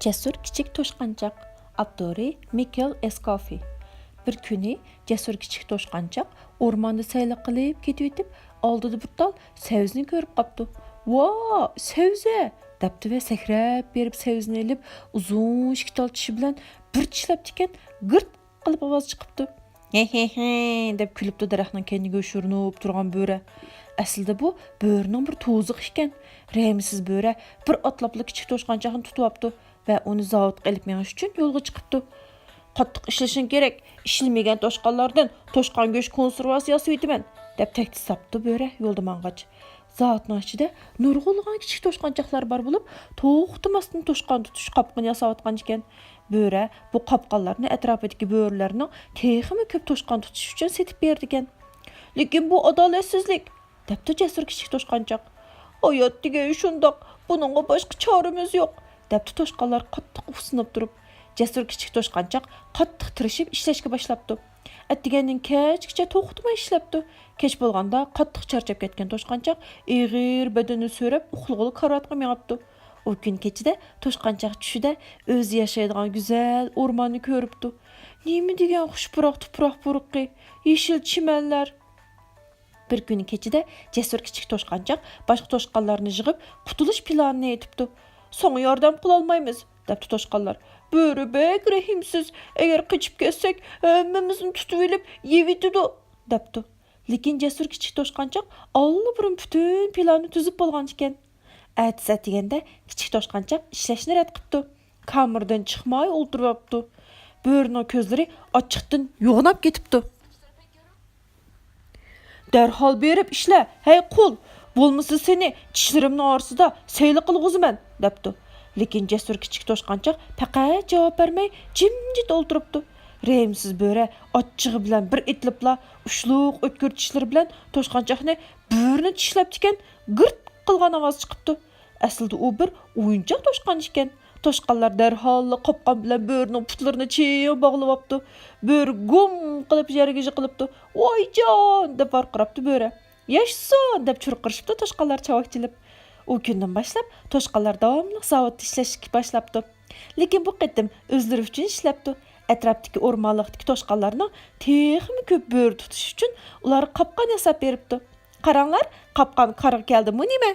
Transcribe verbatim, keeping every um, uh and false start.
جەسۇر كىچىك توشقانچاق. ئاپتورى مىكېل ئېسكوفى. بىر كۈنى جەسۇر كىچىك توشقانچاق ئورماندا سەيلە قىلىپ كېتىۋېتىپ، ئالدىدا بىر تال سەۋزىنى كۆرۈپ قاپتۇ. «ۋا، سەۋزە!» دەپتۇ ۋە سەكرەپ بېرىپ سەۋزىنى ئېلىپ، ئۇزۇن ئىككى تال چىشى بىلەن بىر چىشلەپتىكەن، گىرت قىلىپ ئاۋاز چىقىپتۇ. «ھې ھې ھې» دەپ كۈلۈپتۇ دەرەخنىڭ كەينىگە يوشۇرۇنۇپ تۇرغان بۆرە. ئەسلىدە بۇ بۆرىنىڭ بىر توزۇقى ئىكەن. رەھىمسىز بۆرە بىر ئاتلاپلا كىچىك توشقانچاقنى تۇتۇۋاپتۇ ۋە ئۇنى زاۋۇتقا ئېلىپ مېڭىش ئۈچۈن يولغا چىقىپتۇ. «قاتتىق ئىشلىشىڭ كېرەك، ئىشلىمىگەن توشقانلاردىن توشقان گۆش كونسېرۋاتسىيە ياسىۋېتىمەن» دەپ تەھدىت ساپتۇ بۆرە يولدا ماڭغاچ. زاۋۇتنىڭ ئىچىدە نۇرغۇنلىغان كىچىك توشقانچاقلار بار بولۇپ، توختىماستىن توشقان تۇتۇش قاپقىنى ياساۋاتقان ئىكەن. بۆرە بۇ قاپقانلارنى ئەتراپىدىكى بۆرىلەرنىڭ تېخىمۇ كۆپ توشقان تۇتۇشى ئۈچۈن سېتىپ بېرىدىكەن. «لېكىن بۇ ئادالەتسىزلىك!» دەپتۇ جەسۇر كىچىك توشقانچاق. «ھايات دېگەن شۇنداق، بۇنىڭغا باشقا چارىمىز يوق» دەپتۇ توشقانلار قاتتىق ئۇھسىنىپ تۇرۇپ. جەسۇر كىچىك توشقانچاق قاتتىق تىرىشىپ ئىشلەشكە باشلاپتۇ. ئەتىگەندىن كەچكىچە توختىماي ئىشلەپتۇ. كەچ بولغاندا قاتتىق چارچاپ كەتكەن توشقانچاق ئېغىر بەدىنىنى سۆرەپ ئۇخلىغىلى كارىۋاتقا مېڭىپتۇ. ئۇ كۈن كېچىدە توشقانچاق چۈشىدە ئۆزى ياشايدىغان گۈزەل ئورماننى كۆرۈپتۇ. «نېمە دېگەن خۇش پۇراق تۇپراق پۇرىقى، يېشىل چىمەنلەر!» بىر كۈنى كېچىدە جەسۇر كىچىك توشقانچاق باشقا توشقانلارنى يىغىپ، قۇتۇلۇش پىلانىنى ئېيتىپتۇ. «ساڭا ياردەم قىلالمايمىز» دەپتۇ توشقانلار. «بۆرە بەك رەھىمسىز، ئەگەر قېچىپ كەتسەك، ھەممىمىزنى تۇتۇۋېلىپ يەۋېتىدۇ» دەپتۇ. لېكىن جەسۇر كىچىك توشقانچاق ئاللىبۇرۇن پۈتۈن پىلاننى تۈزۈپ بولغان ئىكەن. ئەتىسى ئەتىگەندە كىچىك توشقانچاق ئىشلەشنى رەت قىپتۇ. كامېردىن چىقماي ئولتۇرۇۋاپتۇ. بۆرىنىڭ كۆزلىرى ئاچچىقتىن يوغىناپ كېتىپتۇ. «دەرھال بېرىپ ئىشلە، ھەي قۇل! بولمىسا سېنى چىشلىرىمنىڭ ئارىسىدا سەيلە قىلغۇزىمەن» دەپتۇ. لېكىن جەسۇر كىچىك توشقانچاق پەقەت جاۋاب بەرمەي جىمجىت ئولتۇرۇپتۇ. رەھىمسىز بۆرە ئاچچىقى بىلەن بىر ئېتىلىپلا ئۇچلۇق ئۆتكۈر چىشلىرى بىلەن توشقانچاقنى بۆرىنى چىشلەپتىكەن، گىرت قىلغان ئاۋاز چىقىپتۇ. ئەسلىدە ئۇ بىر ئويۇنچۇق توشقان ئىكەن. توشقانلار دەرھاللا قاپقان بىلەن بۆرىنىڭ پۇتلىرىنى چىڭ باغلىۋاپتۇ. بۆرە گۇڭ قىلىپ يەرگە يىقىلىپتۇ. «ۋايجان!» دەپ ۋارقىراپتۇ بۆرە. «ياشىسۇن!» دەپ چۇرقىرىشىپتۇ توشقانلار چاۋاك چېلىپ. ئۇ كۈندىن باشلاپ توشقانلار داۋاملىق زاۋۇتتا ئىشلەشكە باشلاپتۇ. لېكىن بۇ قېتىم ئۆزلىرى ئۈچۈن ئىشلەپتۇ. ئەتراپتىكى ئورمانلىقتىكى توشقانلارنىڭ تېخىمۇ كۆپ بۆرە تۇتۇشى ئۈچۈن ئۇلارغا قاپقان ياساپ بېرىپتۇ. «قاراڭلار، قاپقان قارغا كەلدىمۇ نېمە؟»